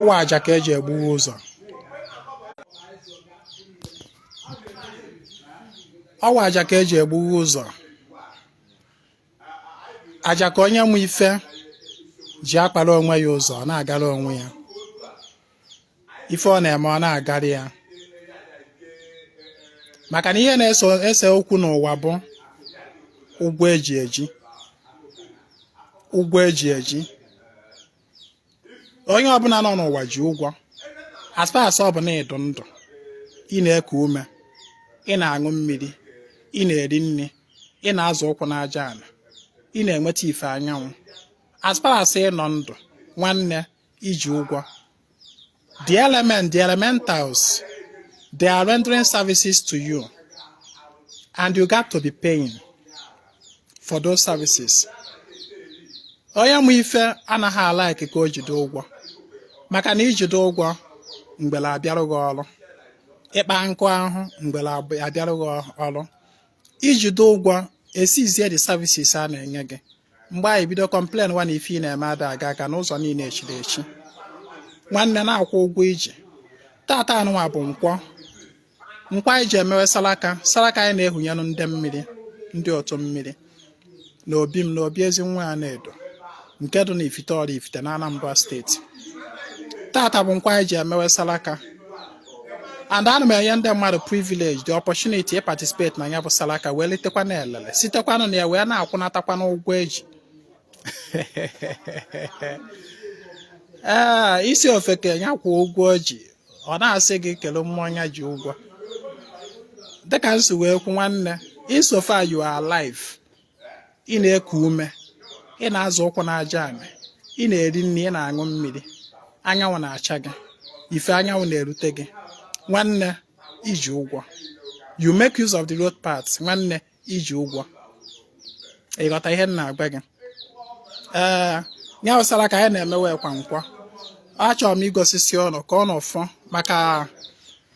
Ọwa aja ka eji egbuwe ụzọ. Ọwa aja ka eji egbuwe ụzọ. Aja ka onye ma ife ji akpara onwe ya ụzọ, ọ na-agara onwe ya. Ife ọ na-eme, ọ na-agara ya. Maka na ihe na-eso ese okwu n'ụwa bụ ụgwọ eji eji. Ụgwọ eji eji. Onye ọbụla nọ n'ụwa ji ụgwọ. As far as ọ bụ na ị dụ ndụ, ị na-eku ume, ị na-aṅụ mmiri, ị na-eri nri, ị na-azọ ụkwụ n'aja ala, ị na-enweta ife anyanwụ. As far as ị nọ ndụ, nwanne, i ji ụgwọ. The element, the elementals, they are rendering services to you and you got to be paying for those services. Onye ma ife anaghị alike ka o jide ụgwọ, maka na ijide ụgwọ, mgbele abịarụ gị ọrụ. Ịkpa nkụ ahụ, mgbele abịarụ gị ọrụ. Ijide ụgwọ, esizie the services a na-enye gị. Mgbe anyị bido complain wa na ife ị na-eme ada aga aga n'ụzọ niile echiri echi. Nwanne, na-akwụ ụgwọ iji. Tata anụnwa bụ nkwọ. Nkwọ anyị ji emewe saraka. Saraka anyị na-ehunyenụ ndị mmiri, ndị otu mmiri na obi m, na obi Ezinwa Anaedo nke dị n'Ifite Oraifite na Anambra steeti. Tata bụ nkwọ anyị ji emewe saraka, and ana m enye ndị mmadụ privilege, the opportunity participate na ya bụ saraka, wee litekwa na elele, sitekwanụ na ya wee na-akwụnatakwa n'ụgwọ eji. Ee, isi ofeke ya kwụọ ụgwọ o ji, ọ na-asị gị kele mmụọ ya ji ụgwọ. Dịka m si wee kwu, nwanne, insofar you are alive, ị na-eku ume, ị na-azọ ụkwụ n'aja anị, ị na-eri nri, ị na-aṅụ mmiri, anyanwụ na-acha gị, ife anyanwụ na-erute gị, nwanne, i ji ụgwọ. You make use of the road paths, nwanne, i ji ụgwọ. Ịghọta ihe m na-agwa gị? Ee, ya wụ saraka anyị na-emewe kwa nkwọ. Achọrọ m igosisi ụnụ ka ụnụ fụ, maka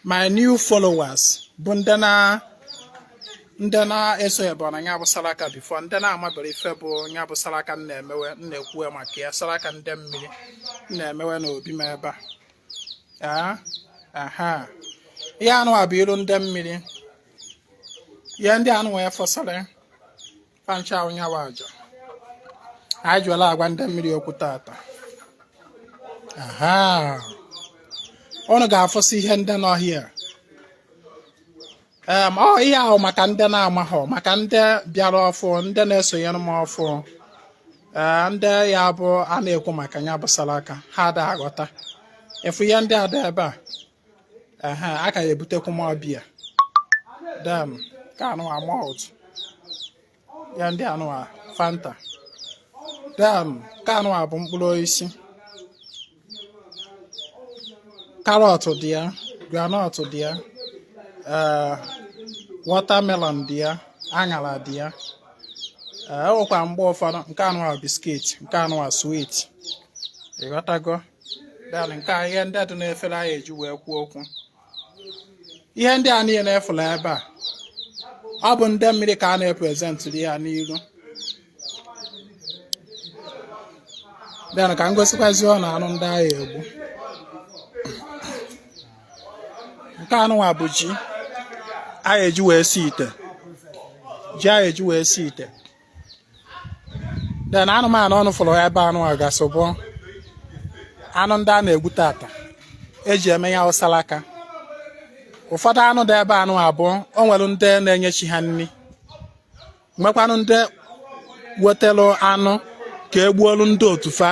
my new followers bụ ndị na ndị na-esonyebe na ya bụ saraka before, ndị na-amabere ife bụ ya bụ saraka m na-emewe, m na-ekwuwe maka ya, saraka ndị mmiri m na-emewe na obi m ebe a. Aha ihe anụ a bụ iru ndị mmiri. Ihe ndị anụ wee fọsara fancha nyawa aja anyị jiwela agwa ndị mmiri okwu tata. Aha ụnụ ga-afụsị ihe ndị nọ here. Ọ ihe ahụ maka ndị na-amaghọ, maka ndị bịara ọfụ, ndị na-esonyere m ọfụ, ee, ndị ya bụ a na-ekwu maka ya bụ saraka, ha ada aghọta. Efu ihe ndị ada ebe a, ehe, a ka ya ebutekwu m ọbịa dem ka anụwa malt ya, ndị anụwa Fanta dem ka anụwa bụ mkpụrụ osisi. Carrot dị ya, groundnut dị ya, ee, watermelon dị ya, aṅara dị ya. Ee, e nwekwa mgbe ụfọdụ nke anụwa biscuit, nke anụwa sweet. Ịghọtago? Then nke a, ihe ndị dị n'efere anyị eji wee kwuo okwu, ihe ndị a niile efụla ebe a, ọ bụ ndị mmiri ka a na-epresentịrị ya n'iru. Then ka m gosikwazi ụnụ anụ ndị anyị egbu. Nke anụnwa bụ ji anyị eji wee si ite, ji anyị eji wee si ite. Then anụmanụ ụnụ fụrụ ebe anụnwa gasị bụ anụ ndị a na-egbu tata eji eme ya saraka. Ụfọdụ anụ dị ebe anụ abụọ, o nwere ndị na-enye chi ha nri, nwekwanụ ndị wetara anụ ka egbuolu ndị otu fa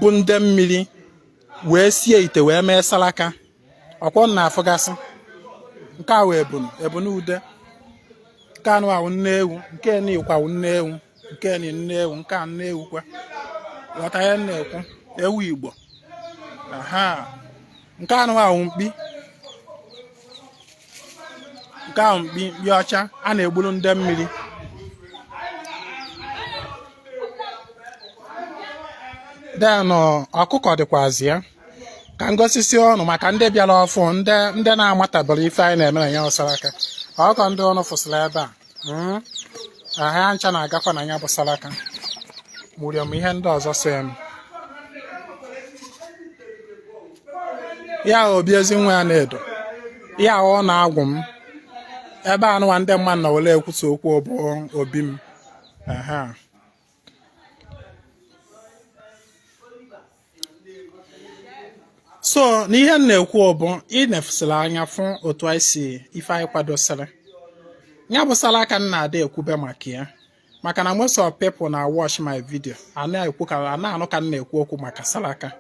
bụ ndị mmiri wee sie ite wee mee saraka. Ọkwọ na afụgasị nke a wee ebunu, ebunu ude. Nke anụ ahụ nne ewu, nke nikwa nne ewu, nke ni nne ewu, nke a nne ewu kwa. Ghọta ihe m na-ekwu? Ewu Igbo. Aha nke anụ ahụ mkpi, nke ahụ mkpi, mkpi ọcha a na-egburu ndị mmiri. Then ọkụkọ dịkwazi ya. Ka m gosisi ụnụ maka ndị bịara ọfụ, ndị na-amatabara ife anyị na-eme na ya saraka. Ọkụkọ ndị ụnụ fụsịrị ebe a, Aha ncha na-agakwa na ya bụ saraka. Mụrịọm ihe ndị ọzọ so ya. Ya obi ezi nwa ya na-edo ya ọ na-agwụ m ebe anụwa ndị mmadụ nọ were ekwusa okwu bụ obi m. Aha. So na ihe m na-ekwu bụ ị nefusịrị anya fụ otu anyị si ife anyị kwadosịrị ya bụ salaka m na-ada ekwube maka ya, maka na most of people na watch my video a na-ekwu ka a na-anụ ka m na-ekwu okwu maka salaka,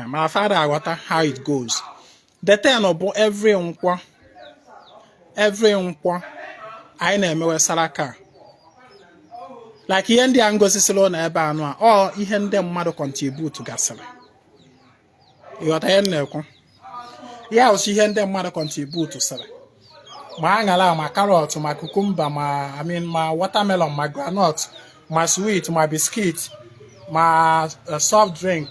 ma fa ada aghọta how it goes. The thing bụ every nkwọ, every nkwọ anyị na-emewe salaka, like ihe ndị a ngosisịrị ụnụ ebe anụ a, ọ ihe ndị mmadụ contribute gasịrị. Ịghọta ihe m na-ekwu? Ya osi ihe ndị mmadụ contribute sịrị, ma aṅara, ma carrot, ma cucumber, ma, I mean, ma watermelon, ma groundnut, ma sweet, ma biscuit, ma soft drink,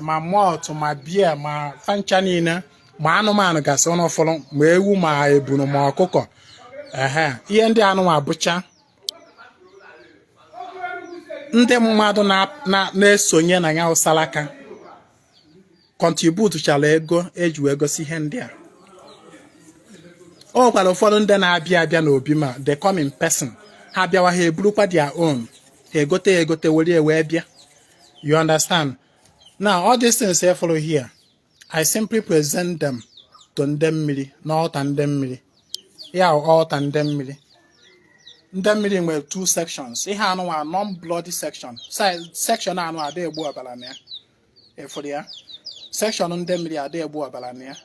ma malt, ma beer, ma fa ncha niile, ma anụmanụ gasị ọnụ ụfọdụ, ma ewu, ma ebunu, ma ọkụkọ. Ehe, ihe ndị anụmanụ bụcha ndị mmadụ na-esonye na ya salaka contributechara ego eji wee gosi ihe ndị a. O nwekwara ụfọdụ ndị na-abịa abịa n'obi ma they come in person. Ha bịawa, ha eburukwa their own, ha egote egote were wee bịa. You understand? Now, all these things I follow here, I simply present them to ndị mmiri n'altar ndị mmiri. Ya altar ndị mmiri, ndị mmiri nwere two sections. Ihe anụnwa non-bloody section, section anụ ada egbu ọbara na ya. Efuru ya, section ndị mmiri ada egbu ọbara na ya,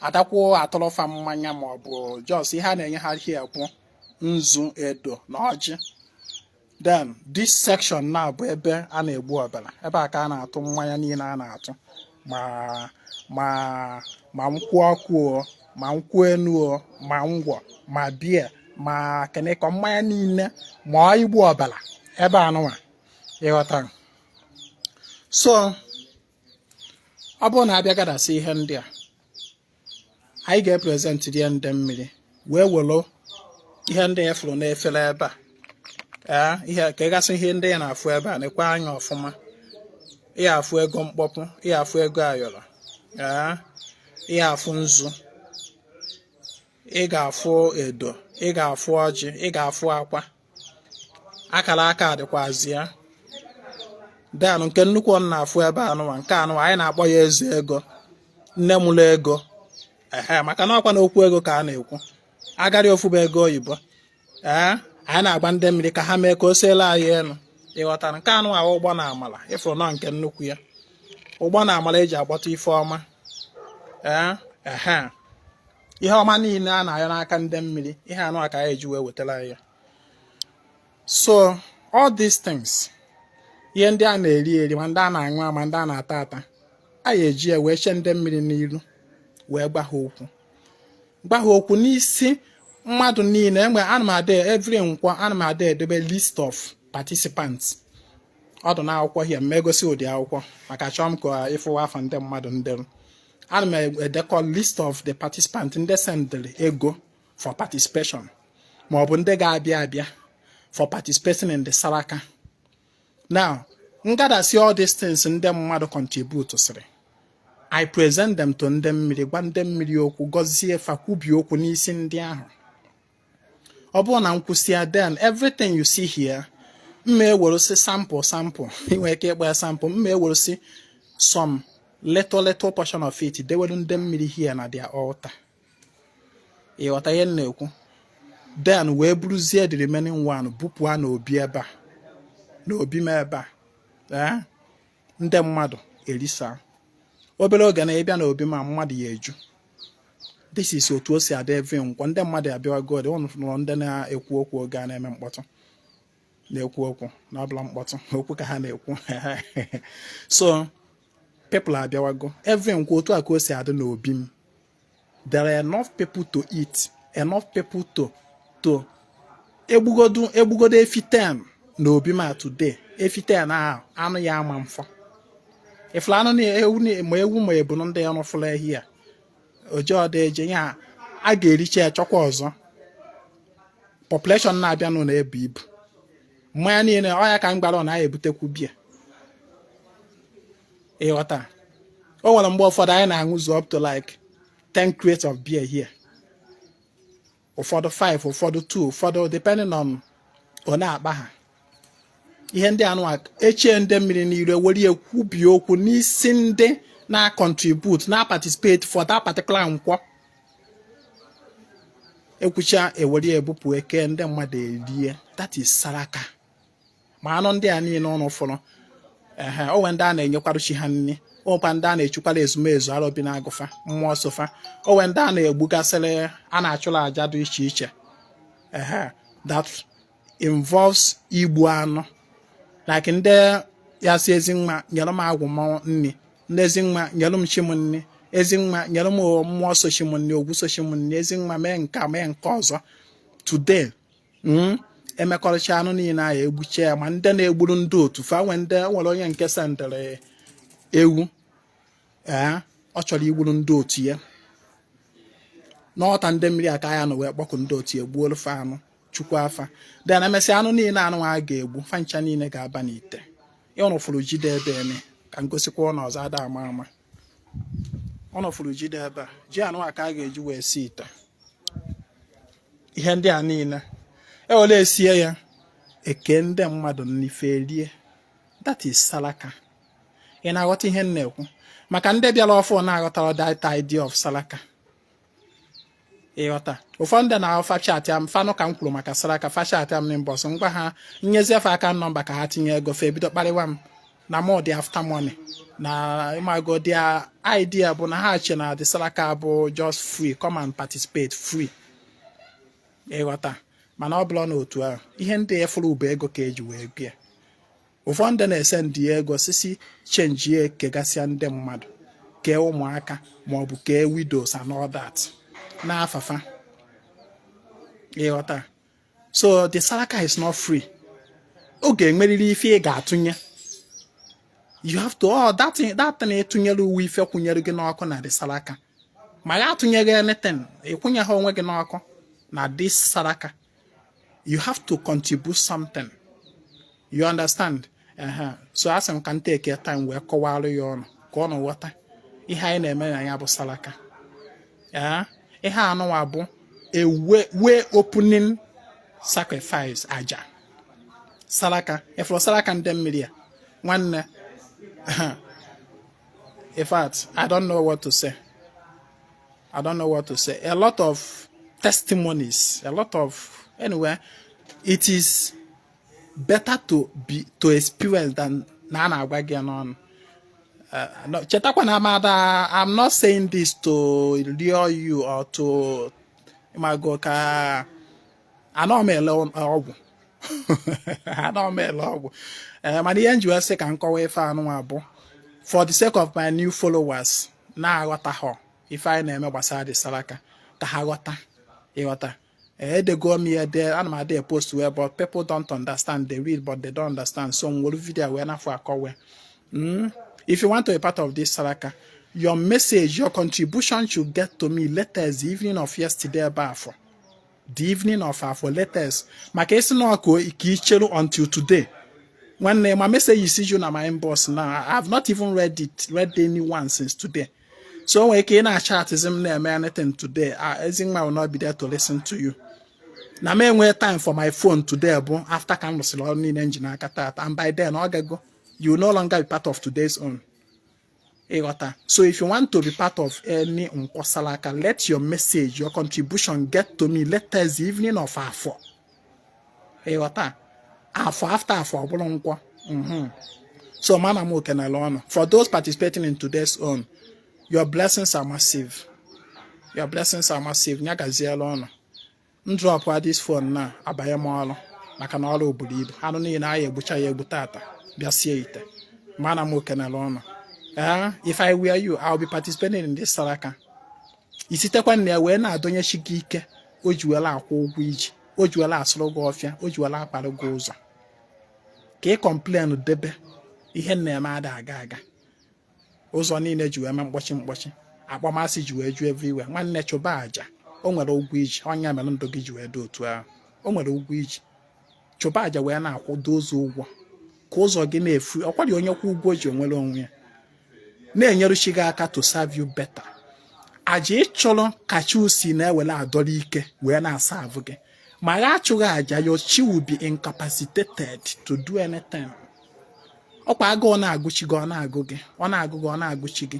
adakwuo atụrụfa mmanya ma ọ bụ just ihe a na-enye ha here bụ nzu, edo na ọjị. Then this section na bụ ebe a na-egbu ọbara. Ebe a ka a na-atụ mmanya niile a na-atụ, ma nkwụ ọkụ o, ma nkwụ enu o, ma ngwọ, ma beer, ma kenekọ mmanya niile, ma ọ igbu ọbara ebe anụnwa. Ịghọta? So ọ bụrụ na abịa gadasị ihe ndị a, anyị ga-epresent ya ndị mmiri wee were ihe ndị ya fụrụ n'efere ebe a. Ee, ihe ka ịgasị ihe ndị ya na-afụ ebe a, nekwa anya ọfụma. Ihe afụ ego mkpọpụ, ihe afụ ego ayọrọ, ee, ihe afụ nzu, ị ga-afụ edo, ị ga-afụ ọjị, ị ga-afụ akwa akara aka dịkwazi ya. Then nke nnukwu ọ na-afụ ebe anụnwa, nke anụnwa anyị na-akpọ ya eze ego, nne mụrụ ego. Ehe, maka na ọkwa na okwu ego ka a na-ekwu, agari ofu bụ ego oyibo. Ee, anyị na-agba ndị mmiri ka ha mee ka o siela anyị elu. Ịghọtara? Nke anụ ahụ ụgbọ na amala ịfụrụ nọ nke nnukwu ya, ụgbọ na amala eji agbata ife ọma. Ee, ehe, ihe ọma niile a na-ayọ n'aka ndị mmiri, ihe anụ a ka anyị eji wee wetara ya. So all these things, ihe ndị a na-eri eri, ma ndị a na-aṅụ, ma ndị a na-ata ata, anyị eji ya wee chee ndị mmiri n'ilu, wee gwa ha okwu, gwa ha okwu n'isi mmadụ niile. Enwe ana m ada every nkwọ, ana m ada edebe list of participants. Ọ dị n'akwụkwọ hie ma egosi ụdị akwụkwọ maka chọọ m ka ịfụwa afa ndị mmadụ nderụ. Ana m edekọ list of the participants, ndị sendịrị ego for participation ma ọ bụ ndị ga-abịa abịa for participating in the saraka. Now, ngadasị all these things ndị mmadụ contribute sịrị, I present them to ndị mmiri, gwa ndị mmiri okwu, gọzie fa, kwubie okwu n'isi ndị ahụ. Ọ bụrụ na m kwụsịa, then everything you see here, mma ewerosi sample, sample, ị nwere ike ịkpọ ya sample, mma ewerosi some little little portion of it dewelu ndị mmiri here na their altar. Ịghọta ihe m na-ekwu? Then wee buruzie the remaining one bupụ n'obi ebe a, n'obi m ebe a. Ee, ndị mmadụ erisa. Obere oge na ịbịa n'obi ma mmadụ ya eju. This is otu o si adị every nkwọ. Ndị mmadụ abịawago dị ụnụ nụrụ ndị na-ekwu okwu oge a na-eme mkpọtụ, na-ekwu okwu na ọbụla mkpọtụ, okwu ka ha na-ekwu. So people abịawago. Every nkwọ, otu a ka o si adị n'obi m. There are enough people to eat, enough people to egbugodu, egbugodo efi 10 n'obi m a today. Efi 10 ahụ, anụ ya ama mfọ. Ifụrụ anụ na ewu ma ewu ma ebunu ndị ya nụfụrụ ehi a oje ọda eje ya, a ga-ericha ya chọkwa ọzọ. Population na-abịanụ na-ebu ibu. Mmanya niile ọ ya ka m gbara, ọ na-ebutekwu bia. Ịghọta? O nwere mgbe ụfọdụ anyị na-aṅụzu up to like 10 crates of beer here, ụfọdụ 5, ụfọdụ 2, ụfọdụ, depending on ọ na-akpa ha. Ihe ndị anụ echie ndị mmiri n'iru were ekwubi okwu n'isi ndị na-contribute, na-participate for that particular nkwọ. Ekwucha, ewere ebupụ eke, ndị mmadụ erie. That is saraka. Ma anụ ndị a niile ụnụ fụrụ, ehe, o nwere ndị a na-enyekwara chi ha nri, o nwekwa ndị a na-echukwara ezumezu arọbi na-agụfa mmụọ sofa, o nwere ndị a na-egbugasịrị, a na-achụrụ aja dị iche iche, ehe, that involves igbu anụ. Like ndị ya si, "Ezinwa, nyere m agwụ m nri. Ndị Ezinwa, nyere m chi m nri. Ezinwa, nyere m mmụọ sochi m nri, ogwu sochi m nri. Ezinwa, mee nke a, mee nke ọzọ." Today, emekọrịcha anụ niile ahụ, egbuche ya, ma ndị na-egburu ndị otu fa nwe, ndị nwere onye nke sendịrị ewu, ee, ọ chọrọ igburu ndị otu ya n'ọta. Ndị mmiri aka ya nọ wee kpọkụ ndị otu ya, gbuoro fa anụ, chukwu afa. Then emesịa, anụ niile anụ a ga-egbu fa ncha niile ga-aba n'ite. Ịnụ fụrụ jide ebe eme ka m gosikwa ụnụ ọzọ, ada ama ama. Ụnụ fụrụ jide ebe a, ji anụ a ka a ga-eji wee si ite. Ihe ndị a niile ewere esie ya, eke ndị mmadụ n'ife rie. That is salaka. Ị na-aghọta ihe m na-ekwu? Maka ndị bịara ọfụ na-aghọtara that idea of salaka, ịghọta? Ụfọdụ ndị na-afa chat am, fanụ ka m kwuru maka saraka, fa chat am n'inbox. Ngwa, ha nyezie fa aka nọmba ka ha tinye ego, fa ebido kparịwa m na mụ dị after money na ịmago. Their idea bụ na ha che na the saraka bụ just free, come and participate free, ịghọta? Mana ọ bụrụ na otu ahụ, ihe ndị efuru bụ ego ka eji wee gụọ. Ụfọdụ ndị na-ese ndị ego sisi change ya, kegasịa ndị mmadụ, kee ụmụaka maọbụ kee widows and all that n'afafa, ịghọta? So the saraka is not free. Ọ ga-enwerịrị ife ị ga-atụnye. You have to, oh, that thing, that thing ịtụnyere uwe ife kwụnyere gị n'ọkụ na the saraka. Ma ya atụnyeghị anything, ịkwụnye ha onwe gị n'ọkụ na this saraka. You have to contribute something, you understand? So asị m ka m take time wee kọwara ya ọnụ ka ọ nụ ghọta ihe anyị na-eme na ya bụ saraka. Ee, ihe anụnwa bụ a way opening sacrifice, aja saraka. Ifuru saraka ndị mmiri a, nwanne, in fact, I don't know what to say. I don't know what to say. A lot of testimonies, a lot of, anyway, it is better to be to experience than na a na-agwa gị n'ọnụ. No, chetakwa na amada, I'm not saying this to lure you or to ịmago ka anọ m ele ọgwụ, anọ m ele ọgwụ. Ee, mana ihe m ji wee sị ka m kọwa ife anụnwa bụ for the sake of my new followers na-aghọtaghọ ife anyị na-eme gbasara the saraka, ka ha ghọta, ịghọta? Edego m ya ede, ana m ade post wee, but people don't understand. They read but they don't understand. So m were video wee nafọ akọwe. If you want to be part of this saraka, your message, your contribution should get to me latest the evening of yesterday ebe afọ, the evening of afọ latest. Maka isi na ọkụ ka icheru until today, nwanne, ma message si ju na my inbox now, I have not even read it, read anyone since today. So o nwere ike ị na-achatịzi m na-eme anything today, Ezinwa will not be there to listen to you. Na m enwee time for my phone today bụ after ka m rụsịrị ọrụ niile m ji n'aka tata, and by then ọ gago. You will no longer be part of today's own, ịghọta? So if you want to be part of any nkwọ saraka, let your message, your contribution get to me latest the evening of afọ, ịghọta? Afọ, after afọ, ọ bụrụ nkwọ. So mana m okenala ọnụ. For those participating in today's own, your blessings are massive, your blessings are massive. Nyagaziela ọnụ. M drop this phone na abanye m ọrụ, maka na ọrụ buru ibu. Anụ niile anyị egbucha ya egbu tata, bịa sie ite. Mana m okenala ọnụ. Ee, if I were you, I will be participating in this saraka. Isitekwa na ya wee na-adọnyechi gị ike o ji were akwụ ụgwọ iji o ji were asụrụ gị ọfịa, o ji were akparụ gị ụzọ, ka ị complain debe ihe na-eme ada aga aga, ụzọ niile ji wee mee mkpọchi mkpọchi, akpọmasị ji wee ju everywhere. Nwanne, chụba aja. O nwere ụgwọ iji ọnya mere ndụ gị ji wee dị otu ahụ. O nwere ụgwọ iji chụba aja wee na-akwụdo ụzọ ụgwọ ka ụzọ gị na-efu. Ọkwari onye kwụ ụgwọ ji onwere onwe ya. Na-enyere chi gị aka to serve you better. Aja ị chụrụ ka chi si na-ewere adọrọ ike wee na-aserve gị. Ma ya achụghị aja, your chi will be incapacitated to do anything. Ọkwa agụụ na-agụ chi gị, ọ na-agụ gị, ọ na-agụ gị, ọ na-agụ chi gị.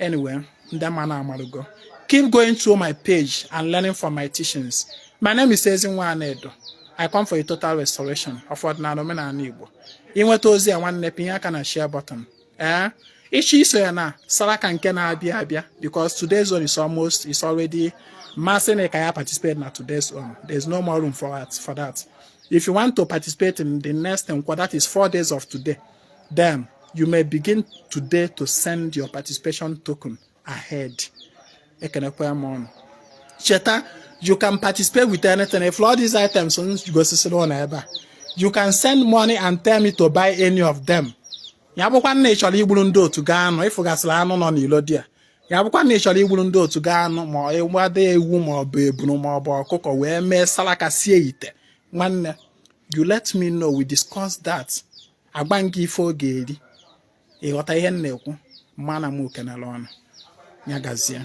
Anyway, ndị ma na-amarugo. Keep going through my page and learning from my teachings. My name is Ezinwa Anaedo. I come for a total restoration of ọdịnala, omenala Igbo. Inweta ozi a, nwanne, pinye aka na share button. Ee, ịchọ iso ya na saraka nke na-abịa abịa, because today's one is almost, is already masị na ka ya participate na today's one. There's no more room for that. If you want to participate in the next Nkwo, that is 4 days of today, then you may begin today to send your participation token ahead. Ekenekwa m ọnụ. Cheta, you can participate with anything. If all these items gosisiri ụlọ ebe a, you can send money and tell me to buy any of them. Ya bụkwa na ị chọrọ igburu ndị otu gaa anụ, ịfụgasịrị anụ nọ n'ilo di a. Ya bụkwa na ị chọrọ igburu ndị otu gaa anụ, ma ịgbado ewu, ma ọ bụ ebunu, ma ọ bụ ọkụkọ, wee mee saraka, sie ite, nwanne, you let me know, we discuss that. Agba gị ife ọ ga-eri. Ịghọta ihe m na-ekwu? Mana m kenere ọnụ ya gazie.